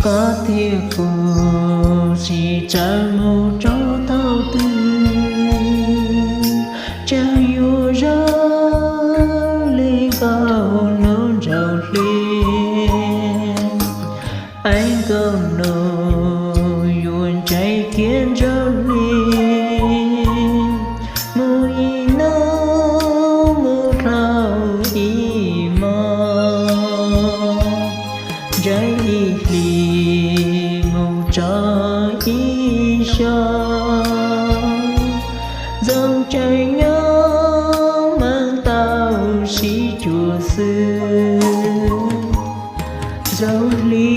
Koj thiab kuv sib txawv mus txog thaum twg, tseem yuav zoo li nkauj hnub ntxaus hli. Ev nkauj hnub yuav ntsais kiag ntxaus hli, mus ib hnub mus dhau ib hmos, ntsais ib hlis mus txog ib xyoos. Zoo tseem nyob mas tau sib cuag xwb. Ntxaus hli,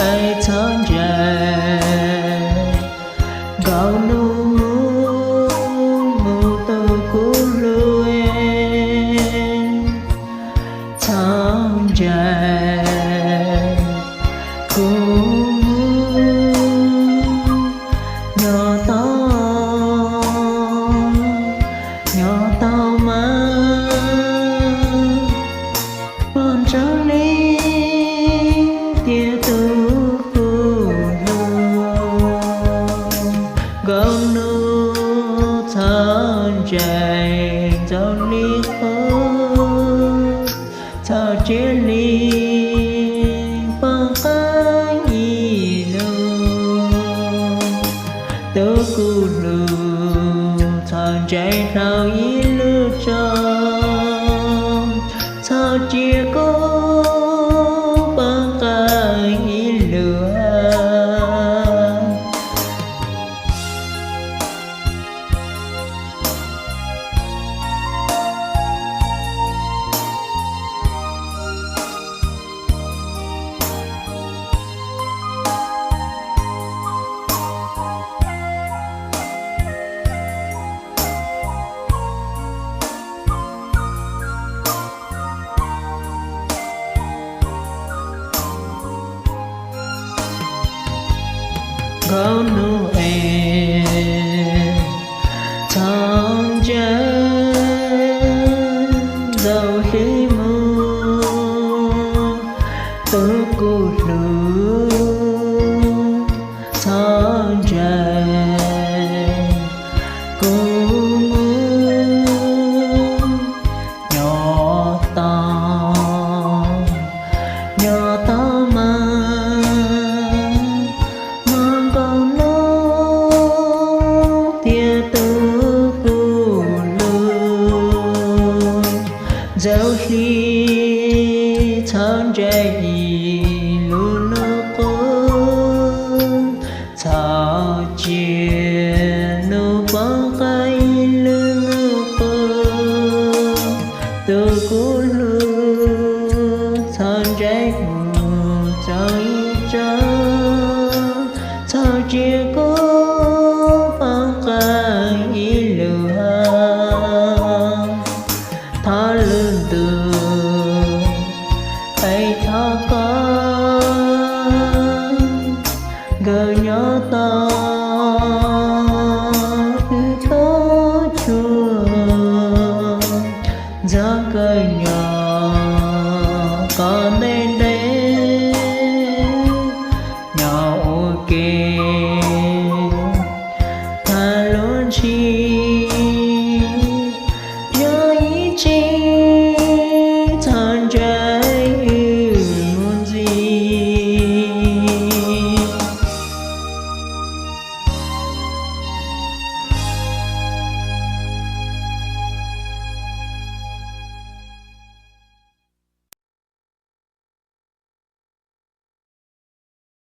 es txhob ntshai, nkauj hnub mus, mus tus kuv hlub. Txhob ntshai, kuv mus, nyob tau, nyob tau mas, pom ntxaus hli tiag tus kuv hlub. Nkauj hnub txhob ntshai, ntxaus hli qub, txhob cia li poob qab ib lus. Tus kuv hlub, txhob ntshai dhau ib lub tso, txhob cia kuv poob qab ib lus. Nkauj hnub es, txhob ntshai, ntxaus hli mus, tus kuv hlub, txhob ntshai, kuv mus, nyob tau, nyob tau mas, mas nkauj hnub tiag tus kuv hlub. Ntxaus hli, txhob ntshai ib lub nus qub, txhob cia nws poob qab ib lub nus qub. Tus kuv hlub, txhob ntshai mus txog ib tsob, txhob cia kuv poob qab ib lus hab. Thov lwm tus, es thov koj, nkawd nyob tau wb tub tsuag, ntxov kawg nyob koj ntev ntev, nyob ua ke tag lub ntsig.